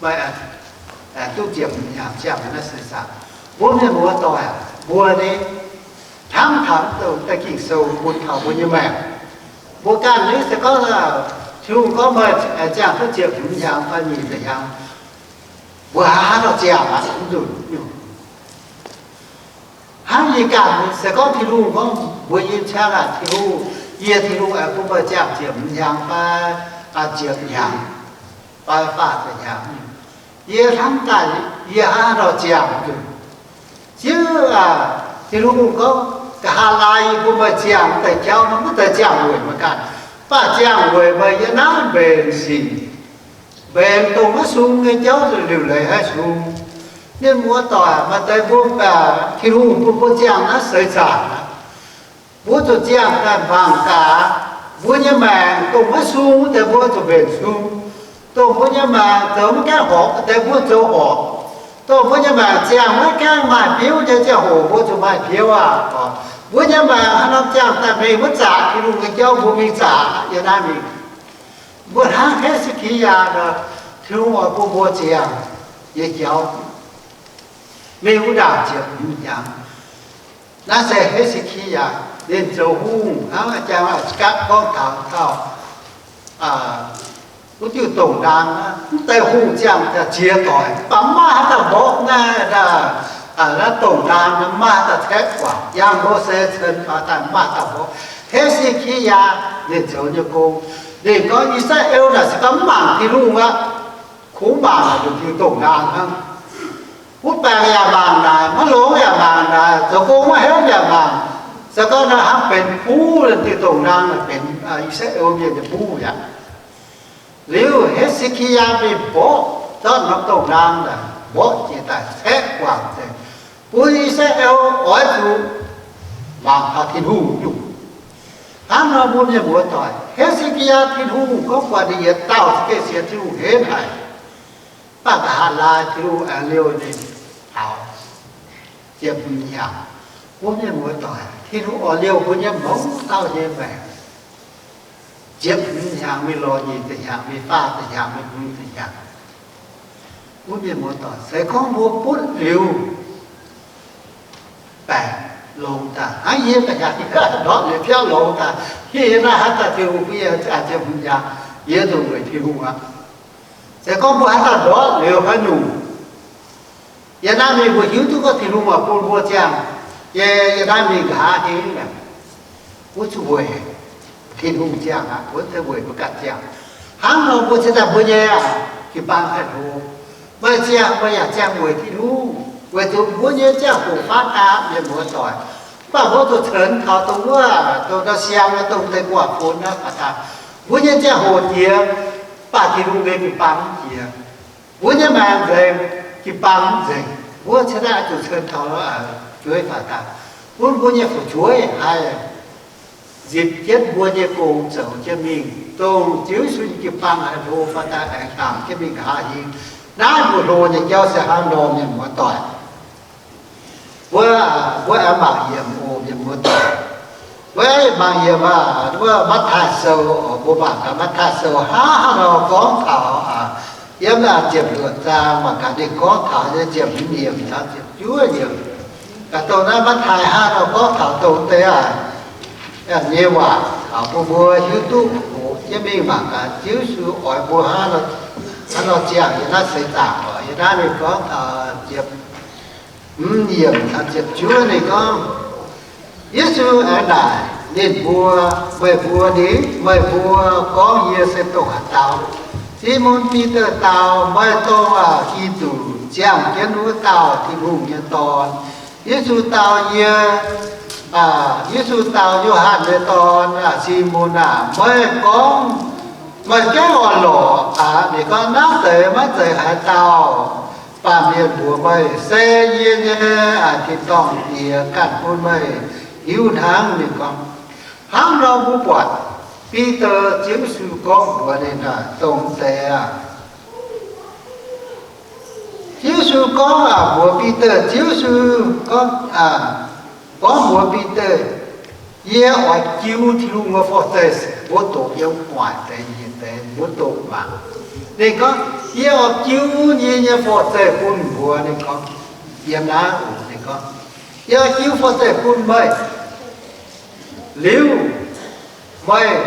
meih duqv ziepc hmz hnyangx ziangh naaiv se saah? Mbuo mienh muoz-doic, mbuo ni hnamv taux dongh deix Ging-Sou bun taux mbuo nyei maengc. Mbuo ganh ni se gorngv, Tin-Hungh gorngv meih ziangh duqv ziepc hmz hnyangx fai nyic ziepc hnyangx, mbuo hnangv haaix nor ziangh aqv, mv nzunc nyungc. Hnangv yie ganh se gorngv Tin-Hungh gorngv mbuox yie, Cang aac, Tin-Hungh, yie Tin-Hungh aengx bun meih ziangh ziepc hmz hnyangx fai ziepc hnyangx fai faah ziepc hnyangx, yie hnamv daaih yie hnangv haaix nor ziangh nzunc. Ziouv aac, Tin-Hungh gorngv nqa'haav laai yie bun meih ziangh deix jauv nor, maiv zeiz ziangh weic meih ganh, mv baac ziangh weic meih yiem naaiv mbenc sic, mbenc dongh maiv sung nyei jauv liuc leiz haiv sung. Mienh muoz-doic, maaih deix mbuo, Tin-Hungh bun mbuo ziangh naaiv seix zaangc aqv. Mbuo zuqc ziangh daaih mangc gaax, mbuo nyei maengc dongh maiv sung wuov deix mbuo zuqc mbenc sung. Dongh mbuo nyei maengc zoux maiv gaengh horpc wuov deix mbuo zoux horpc. Dongh mbuo nyei maengc ziangh maiv gaengh maaih biouv nyei ziangh hoc mbuo zuqc maaih biouv aqv. Mbuo nyei maengc haaix norm ziangh daaih mingh maiv zaqc Tin-Hungh nyei jauv, mbuo mingh zaqc yiem naaiv mingh. Mbuo hnangv He^se^ki^yaa nor, Tin-Hungh oix bun mbuo ziangh nyei jauv mingh wuov ndaangc ziepc hmz hnyangx. Naaiv se He^se^ki^yaa ninh zoux hungh hnangv a'jang a'gapv gorngv taux dauh wuov diuh dongh ndaang, mv deix hungh ziangh ziex doic, mv baac mv maaih haaix dauh mborqv naaiv, naaiv dongh ndaang, mv maaih haaix dauh caeqv guangc. Yangh Mose cen faaux daaih mv maaih haaix dauh mborqv. He^se^ki^yaa ninh zoux nyei gong, ninh gorngv I^saa^laa^en naaic se gorngv mv mangc Tin-Hungh aqv, kungx mangc naaic diuh dongh ndaang hnangv. Wuov baengc yaac mangc naaic, maiv longx yaac mangc naaic, zoux gong maiv henv yaac mangc. Se gorngv naaiv hnangv benx buv, diuh dongh ndaang naaic benx I^saa^laa^en mienh nyei buv aqv. Liuz He^se^ki^yaa mingh mborqv zorqv norm dongh ndaang naaic, mborqv jiex daaih caeqv guangc nzengc, bun I^saa^laa^en oix zuqc mangc taux Tin-Hungh nyungc. Hnangv nor mbuo mienh muoz-doic, He^se^ki^yaa Tin-Hungh gorngv buatc ninh yietc dauh za'gengh sienx Tin-Hungh henv haic. Mv baac nqa'haav laai Tin-Hungh aengx liouh ninh taux ziepc hmz hnyangx. Mbuo mienh muoz-doic, Tin-Hungh oix liouh mbuo nyei mouz dauh nyei maengc ziepc hmz hnyangx mingh lorz nyic ziepc hnyangx, mingh faah ziepc hnyangx, mingh hmz ziepc hnyangx. Mbuo mienh muoz-doic, se gorngv mbuo butv liuz baengc longx daaih, hnangv yie ga'hnyangx ndortv liuz biauv longx daaih, yie naaiv haaix dauh Tin-Hungh bun yie ziepc hmz hnyangx, yie zuqc weic Tin-Hungh aqv. Se gorngv mbuo haaix dauh ndortv liuz haaix nyungc, yie naaiv mingh mbuo hiuv duqv gorngv Tin-Hungh oix bun mbuo ziangh, yie, yie naaiv mingh nqa'haav hingv, mbuo zuqc weic Tin-Hungh ziangh aqv, mbuo mv zeiz weic mbuo ganh ziangh. Hnangv nor mbuo cingx daaih mbuo nyei jiu-baang haih hlo. Meih ziangh meih yaac ziangh weic Tin-Hungh, weic zuqc mbuo nyei ziangh hoc faatv aqv, mienh muoz-doic. Mv baac mbuo zuqc ceix taux dongh wuov, dongh ndau siang nyei dongh deix gu'nguaaic fun naaiv faaux daaih. Mbuo nyei ziangh hoc jiex, mv baac Tin-Hungh nyei jiu-baang mv jiex. Mbuo nyei maengc nzengc, jiu-baang mv nzengc. Mbuo cingx daaih zuqc ceix taux fu'jueiv faaux daaih, bun mbuo nyei fu'jueiv haih nzipc jienv mbuo nyei gong zoux jienv mingh, dongh Ziouv Yesu nyei jiu-baang haih hlo faaux daaih aengx hlamc jienv mingh nqa'haav hingh. Naaiv mbuo hlo nyei jauv se hnangv nor, mienh muoz-doic. Mbuo, mbuo aengx mangc yiemc oc, mienh muoz-doic. Mbuo aengx mangc yiemc aac, wuov Matv^taai Sou oc, mbuo mangc gaax Matv^taai Sou hnangv haaix nor gorngv taux aac, yiem ziepc luoqc zaang mangc gaax ninh gorngv taux nyei ziepc hmz yiemc caux ziepc juov yiemc. Gaax dongh naaiv Matv^taai hnangv haaix nor gorngv taux dongh deix aac, nyei waac taux bun mbuo hiuv duqv hoqc jienv mingh mangc gaax Ziouv Yesu oix mbuo hnangv haaix nor ziangh yiem naaiv seix zaangc oc. Yiem naaiv ninh gorngv taux ziepc hmz yiemc caux ziepc juov ninh gorngv, Yesu aengx naaic ninh mbuo, meih mbuo ni, meih mbuo gorngv yie se dongh haaix dauh? Simon Bide dau, meih dongh aac Giduc, ziangh jienv wuov dauh, Tin-Hungh nyei Dorn. Yesu dau, yie, Yesu dau, Yo^han nyei dorn, Simon aah! Meih gorngv, meih gengh oix lorqc aqv. Ninh gorngv, Naaiv deix maiv zeiz haaix dauh, baamh mienh mbuox meih, se yie nyei tin-dorngh Diex ganh bun meih hiuv hnangv. Ninh gorngv, hnangv nor mbuo buatc Bide, Ziouv Yesu gorngv mbuox ninh dongh deix aac, Ziouv Yesu gorngv mbuox Bide, Ziouv Yesu gorngv, gorngv mbuox Bide, Yie oix jiu Tin-Hungh nyei forv-zeih, mbuo doqc yiem gu'nguaaic deix nyei deix, mbuo doqc mangc. Ninh gorngv, Yie oix jiu yie nyei forv-zeih bun mbuo. Ninh gorngv, yiem naaiv oc, ninh gorngv, Yie oix jiu forv-zeih bun meih. Liuz, meih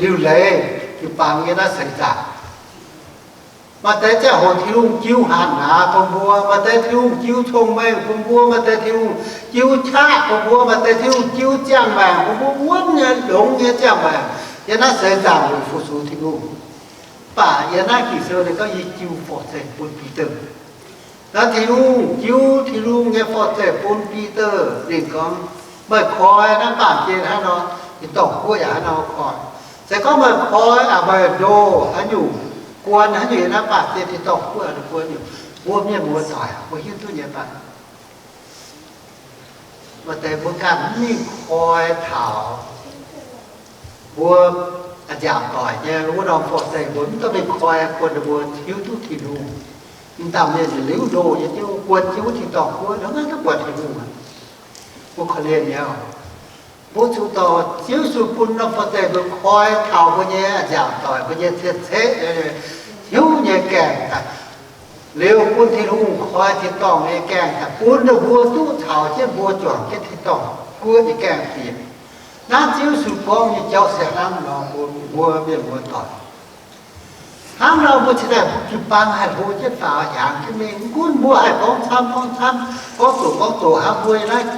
liuc leiz jiu-baang yiem naaiv seix zaangc. Maaih deix ziangh hoc Tin-Hungh jiu hatc naaz bun mbuo, maaih deix Tin-Hungh jiu cong-mengh bun mbuo, maaih deix Tin-Hungh jiu qaqv bun mbuo, maaih deix Tin-Hungh jiu ziangh maengc bun mbuo, wuonv nyei, longx nyei ziangh maengc yiem naaiv seix zaangc weic fu-sux Tin-Hungh. Mv baac yiem naaiv Ging-Sou ninh gorngv, Yie jiu forv-zeih bun Bide. Naaiv Tin-Hungh jiu Tin-Hungh nyei forv-zeih bun Bide. Ninh gorngv, Meih koi naaiv baamh gen hnangv nor, tin-dorngh guoqv yaac hnangv nor koi. Se gorngv meih koi aqv, meih ndoh haaix nyungc, guon haaix nyungc yiem naaiv baamh gen tin-dorngh guoqv, guon nyungc. Mbuo mienh muoz-doic, mbuo hiuv duqv nyei fai? Maaih deix mbuo ganh mv mingh koi taux mbuo a'nziaauc doic nyei wuov norm forv-zeih, mbuo mv dorh mingh koi, guon ninh mbuo hiuv duqv Tin-Hungh. Mv dauh mienh liuz ndoh nyei jienv guon jienv wuov tin-dorngh guoqv, maiv duqv buatc Tin-Hungh. Mbuo korv-lienh nyei oc. Mbuo zuqc dorh Ziouv Yesu bun norm forv-zeih mbuo koi taux mbuo nyei a'nziaauc doic, mbuo nyei cien-ceqv, hiuv nyei gaengh daaih. Liuz bun Tin-Hungh koi tin-dorngh nyei gaengh daaih, bun ninh mbuo duqv caux jienv mbuo juangc jienv tin-dorngh guoqv nyei gaengh bieqc. Naaiv Ziouv Yesu gorngv nyei jauv se hnangv nor bun mbuo mienh muoz-doic. Hnangv nor mbuo cingx daaih jiu-baang haih hlo jienv faaux hiaangx jienv mingh. Mv gunv mbuo haih gorngv camv gorngv camv, gorngv doqc gorngv doqc hnangv, mbuo naaiv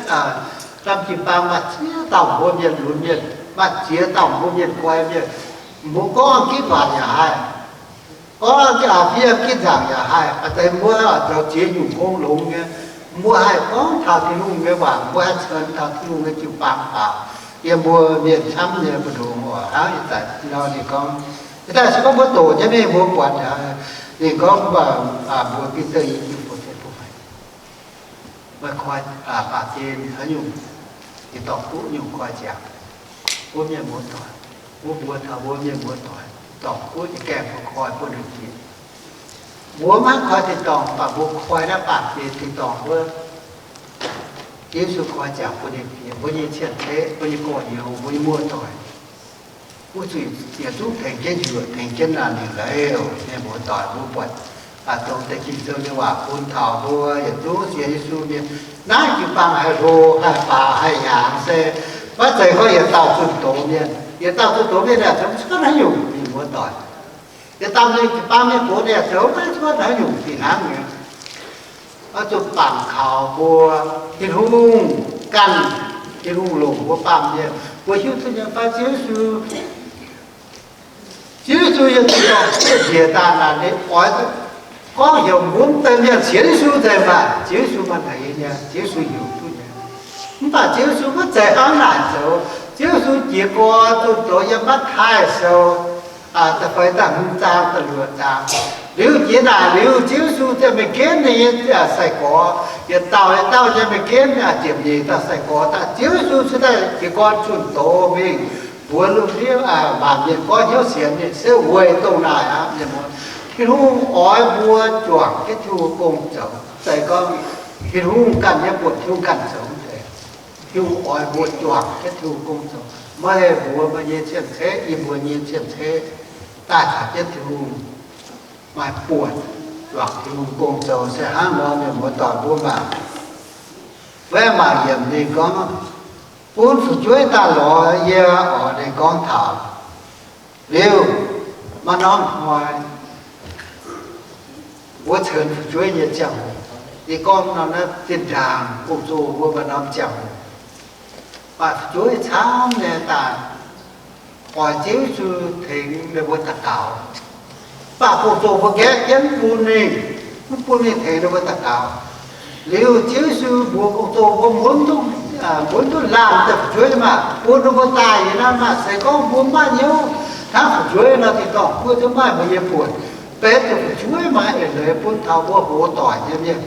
lamh jiu-baang maaih ziex dauh mbuo mienh lunx mienh, maaih ziex dauh mbuo mienh guai mienh. Mbuo gorngv gitv waac yaac haih, gorngv fiev gitv nzaangc yaac haih, deix mbuo zoux ziex nyungc gong longx nyei. Mbuo haih gorngv taux Tin-Hungh nyei waac, mbuo haih cunx taux Tin-Hungh nyei jiu-baang faaux yiem mbuo mienh camv nyei mbu'ndongx oc. Hnangv ih zanc nor ninh gorngv, ih zanc se gorngv mbuo doqc nyei mingh mbuo buatc, ninh gorngv mbuox Bide, Yie jiu bun meih, meih koi baamh gen haaix nyungc, yie dorh duqv nyungc koi ziangx. Mbuo mienh muoz-doic, mbuo mbuox taux mbuo mienh muoz-doic, dorh duqv nyei gaengh mbuo koi bun ninh jiex. Mbuo maiv koi tin-dorngh, mv baac mbuo koi naaiv baamh gen tin-dorngh wuov, Yesu koi ziangx bun ninh jiex, mbuo nyei cien-ceqv, mbuo nyei gorx-youz, mbuo nyei muoz-doic, mbuo zuqc yietc zungv tengx jienv yuoqc, tengx jienv naaic liuc leiz. Mienh muoz-doic, mbuo buatc dongh deix Ging-Sou nyei waac bun taux mbuo yietc zungv sienx Yesu mienh, naaiv jiu-baang haih hlo, haih faaux, haih hiaangx se maiv zeiz gorngv yietc dauh zunh doz mienh. Yietc dauh zunh doz mienh aeqv, zoux maiv cuotv haaix nyungc, mienh muoz-doic. Yietc dauh mienh jiu-baang mienh gox ninh aeqv, zoux maiv cuotv haaix nyungc fih hnangv nyei. Oix zuqc bangc kaux mbuo, Tin-Hungh ganh, Tin-Hungh longc mbuo baamh mienh, mbuo hiuv duqv nyei fai? Ziouv Yesu, Ziouv Yesu yiem tin-dorngh njiec daaih naaic, ninh oix gorngv heuc mbuo mv deix mienh sienx Yesu nzengc maah. Ziouv Yesu maaih leiz nyei, Ziouv Yesu heuc duqv nyei. Mv baac Ziouv Yesu maiv zeiz hnangv naaic zoux. Ziouv Yesu jiez gorn zunh doz yiem Matv^taai Sou da'feix da'hmz zaang da'luoqc zaang. Liuz jiex naaic liuz, Ziouv Yesu ziouc mingh ginv ninh nyei sai-gorx, yietc dauh yietc dauh nyei mingh ginv ziepc nyeic dauh sai-gorx daaih. Ziouv Yesu cingx daaih jiez gorn zunh doz mingh mbuox lungh ndiev maanc mienh gorngv hnyouv sienx ninh se weic dongh naaic aqv. Mienh muoz, Tin-Hungh oix mbuo juangc jienv Tin-Hungh gong zoux. Zeiz gorngv Tin-Hungh ganh nyei buonc, Tin-Hungh ganh zoux deix. Tin-Hungh oix mbuo juangc jienv Tin-Hungh gong zoux. Meih mbuox meih nyei cien-ceqv, yie mbuox yie nyei cien-ceqv, daaih caux jienv Tin-Hungh maaih buonc, juangc Tin-Hungh gong zoux se hnangv nor. Mienh muoz-doic, mbuo mangc, mbuo aengx mangc yiemc ninh gorngv, bun fu'jueiv daaih lorz yie oc, ninh gorngv taux. Liuz, maaih norm hnoi mbuo cunx fu'jueiv nyei ziangh hoc, yie gorngv norm naaiv zinh ndaangc gong-zoh mbuo maaih norm ziangh hoc, maaih fu'jueiv camv nyei daaih oix Ziouv Yesu tengx ninh mbuo daux gaux. Mv baac gong-zoh mbuo nqaeqv jienv mv bun ninh, mv bun ninh tengx ninh mbuo daux gaux. Liuz Ziouv Yesu mbuox gong-zoh mbuo, mbuo mv duqv laanh deix fu'jueiv maah, bun ninh mbuo daaih yiem naaiv maah. Se gorngv mbuo mv maaih hnyouv hnangv fu'jueiv nor, tin-dorngh guoqv zungv maaih mbuo nyei buonc. Benx zuqc fu'jueiv maaih eix leiz bun taux mbuo hoz doic nyei mienh.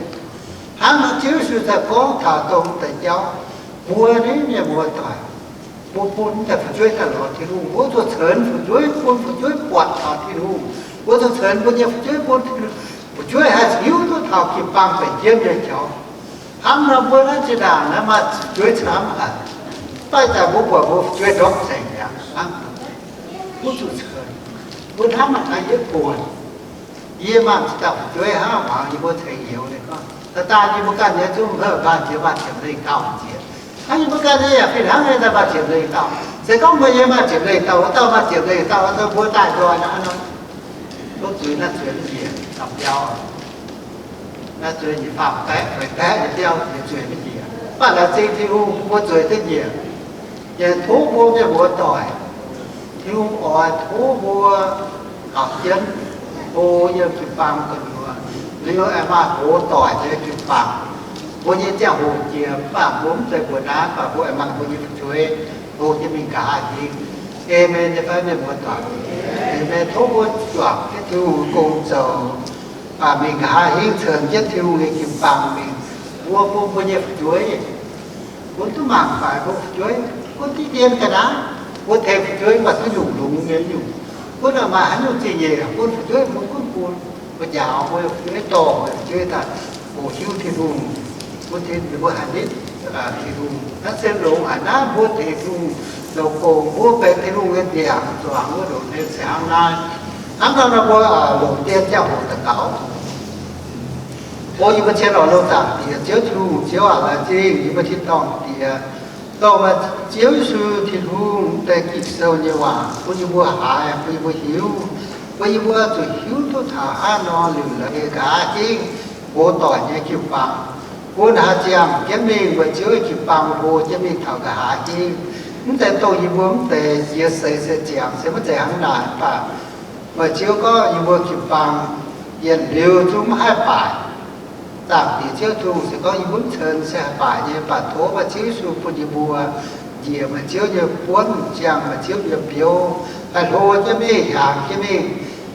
Hnangv nor Ziouv Yesu daaih gorngv taux dongh deix jauv, mbuo nyei mienh muoz-doic, mbuo bun deix fu'jueiv daaih lorz Tin-Hungh, mbuo zuqc cunx fu'jueiv, bun fu'jueiv buatc taux Tin-Hungh. Mbuo zuqc cunx mbuo nyei fu'jueiv, bun fu'jueiv haih hiuv duqv taux jiu-baang benx jienv nyei jauv. Hnangv nor mbuo naaiv zinh ndaangc naaiv maaih fu'jueiv camv haic, mv baac ih zanc mbuo buatc mbuo fu'jueiv ndortv nzengc mi'aqv. Hnangv mbuo zuqc cunx, mbuo hnamv mangc gaax yie buonc, yie maaih zinh dauh fu'jueiv hnangv hmuangx yie mbuo ceix youz ninh gorngv, daaih daaih yie mbuo ganh nyei zungv heuc maaih ziex maaih ziepc lengh dauh nziex. Hnangv yie mbuo ganh nyei yaac fih hnangv nyei, daaih maaih ziepc lengh dauh. Se gorngv mbuo nyei maaih ziepc lengh dauh, wuov dauh maaih ziepc lengh dauh, wuov dauh mbuo daaih nzoih naaiv nor, tov zuiz naaiv zueiz mv njiec, dapv biauv. Naaiv zueiz njiec faam-baeqv feix baeqv nyei biauv, zueiz mv njiec. Mv baac laengz zingh Tin-Hungh bun mbuo zueiz duqv njiec. Yaac tov mbuo mienh muoz-doic, Tin-Hungh oix tov mbuo kaux jienv hlo yiem jiu-baang gu'nyuoz, liuz aengx maaih hoz doic nyei jiu-baang. Mbuo nyei ziangh hoc jiex, mv baac mbuo mv zeiz mbuoqc naaiv, mv baac mbuo aengx mangc mbuo nyei fu'jueiv hlo jienv mingh nqa'haav hingv. Aamen nyei fai, mienh muoz-doic? Aamen. Tov mbuo juangc jienv Tin-Hungh gong zoux, mingh nqa'haav hingv cunx jienv Tin-Hungh nyei jiu-baang mingh. Mbuo bun mbuo nyei fu'jueiv, mbuo duqv mangc faix mbuo fu'jueiv, gunv diqv dien ga'naaiv, mbuo tengx fu'jueiv mv baac duqv nyungc longx nyei nyungc. Gunv maaih haaix nyungc zingh nyeic, bun fu'jueiv mbuo gunv bun. Mbuo njaaux mbuo fu'jueiv, dorh mbuo fu'jueiv daaih hoqc hiuv Tin-Hungh, bun Tin, mbuo haih nitv Tin-Hungh. Naaiv se longx haic. Naaiv mbuo tengx Tin-Hungh zoux gong, mbuo benx Tin-Hungh nyei ndiangx zuangx wuov ndongc hmien se hnangv naaiv. Hnangv nor nor mbuo longc dien ziangh hoc daux gaux. O yie mbuo cien lorqc loh zaangc Diex, Ziouv Tin-Hungh, Ziouv aac, laengz zingh yie mbuo tin-dorngh Diex, dongh meih Ziouv Yesu Tin-Hungh deix Ging-Sou nyei waac bun yie mbuo haiz, bun yie mbuo hiuv. Mbuo yie mbuo zuqc hiuv duqv taux hnangv nor liuz la'nyeic nqa'haav hingv hoz doic nyei jiu-baang. Bun haaix ziangh jienv mingh, meih Ziouv nyei jiu-baang hlo jienv mingh taux nqa'haav hingv. Mv zeiz dongh yie mbuo mv deix jiex seix se ziangx se maiv zeiz hnangv naaic, mv baac meih Ziouv gorngv yie mbuo jiu-baang yietc liuz zungv mv haih baaic. Zaangc Diex Ziouv Tin-Hungh se gorngv yie mbuo mv cen se haih baaic nyei, mv baac tov meih Ziouv Yesu bun yie mbuo njiec meih Ziouv nyei buonv, ziangh meih Ziouv nyei biouv, haih hlo jienv mingh, hiaangx jienv mingh.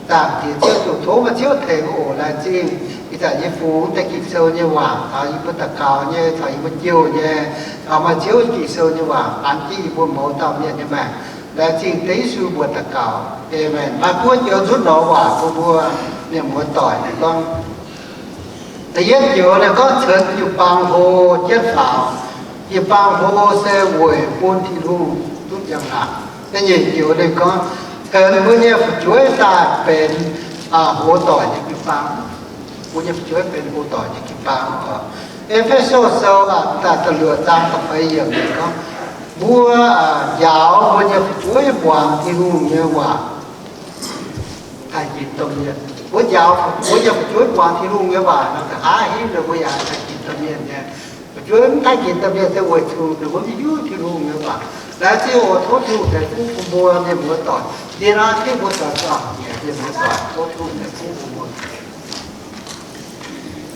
Zaangc Diex Ziouv Tin-Hungh, tov meih Ziouv tengx oc. Laengz zingh ih zanc yie fungx deix Ging-Sou nyei waac taux yie mbuo daux gaux nyei, taux yie mbuo jouh nyei, taux meih Ziouv Ging-Sou nyei waac an jienv yie mbuo mouz dauh mienh nyei maengc. Laengz zingh dengv Yesu mbuox daux gaux, aamen. Maaih buo joux nzutv norm waac bun mbuo mienh muoz doic gorngv. Da'yietv joux ninh gorngv ceix jiu-baang hlo jienv faaux. Jiu-baang hlo se weic bun Tin-Hungh duqv njang-laangc. Da'nyeic joux ninh gorngv ceix mbuo nyei fu'jueiv daaih benx hoz doic nyei jiu-baang. Mbuo nyei fu'jueiv benx hoz doic nyei jiu-baang oc. E^fe^so Sou da'luoqc zaang da'feix yiemc ninh gorngv, mbuo njaaux mbuo nyei fu'jueiv muangx Tin-Hungh nyei waac, taaih ginx domh mienh. Mbuo njaaux mbuo nyei fu'jueiv muangx Tin-Hungh nyei waac nor, nqa'haav hingv ninh mbuo yaac taaih ginx domh mienh nyei. Fu'jueiv mv taaih ginx domh mienh se weic zuqc ninh mbuo mv hiuv Tin-Hungh nyei waac. Laengz zingh oc. Tov Tin-Hungh ceix fuqv bun mbuo mienh muoz doic. Ndie naaiv Tin-Hungh mbuo doic zuangx nyei mienh muoz doic, tov Tin-Hungh ceix fuqv bun mbuo.